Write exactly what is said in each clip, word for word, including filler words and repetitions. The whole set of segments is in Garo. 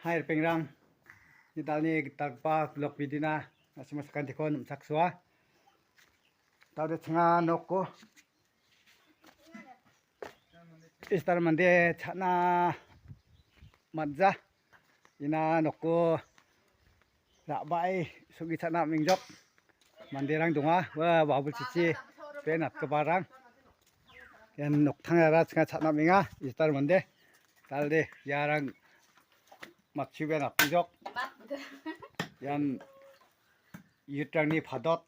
Hai, ripengrang. Ni dalni gitalgipa nok bidina, na·simang sakantiko nimchaksoa. Tade chinga noko. Istar mande cha·na manja. Ina noko ra·bae sugi cha·na am·engjok. Manderang donga, ua babilchichi be natgiparang. Ian noktangrara chinga cha·na am·enga, Istar mande. Talde, iarang matchu be natjok. Ian youth-rangni padot.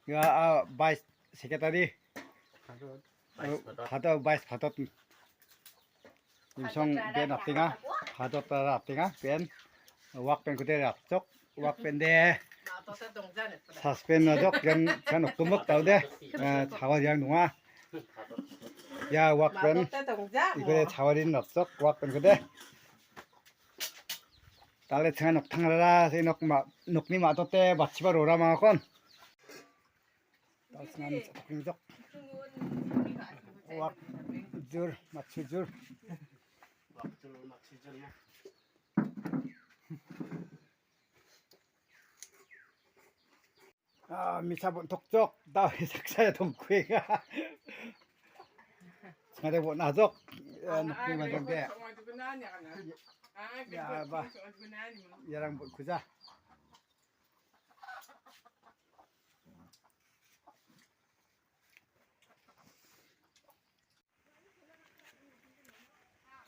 Ia, ah, vice secretary. Padot, vice padot. Imsong ben aptinga, padot tara aptinga, ben. Wak pen kude rapchok, wak pen de. Suspend najok, jan, jan oktumuk tau de. Eh, chawa yang nunga. Ya, wak pen. Iko de chawa din rapchok, wak pen kude. Tale chinga noktangrara, se nok ma, nokni ma·tote batchiba rora mangakon. Tale chinga ni cha·tokengjok. Wak jur, matchu jur. Ah, misa bon tokjok, dao saksa ya tongkuenga. Singade bon najok. Ya, nokni majang de. Ya, ba. Iarang bon kuja.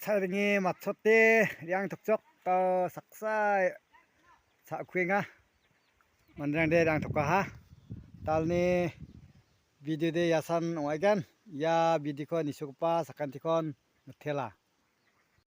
Cha·ringe matchote riang tokjok, tao saksa cha·kuenga. Manderangde riang tokaha. Talni video de iasan ong·aigen. Ia video-ko nisogipa sakantikon mitela.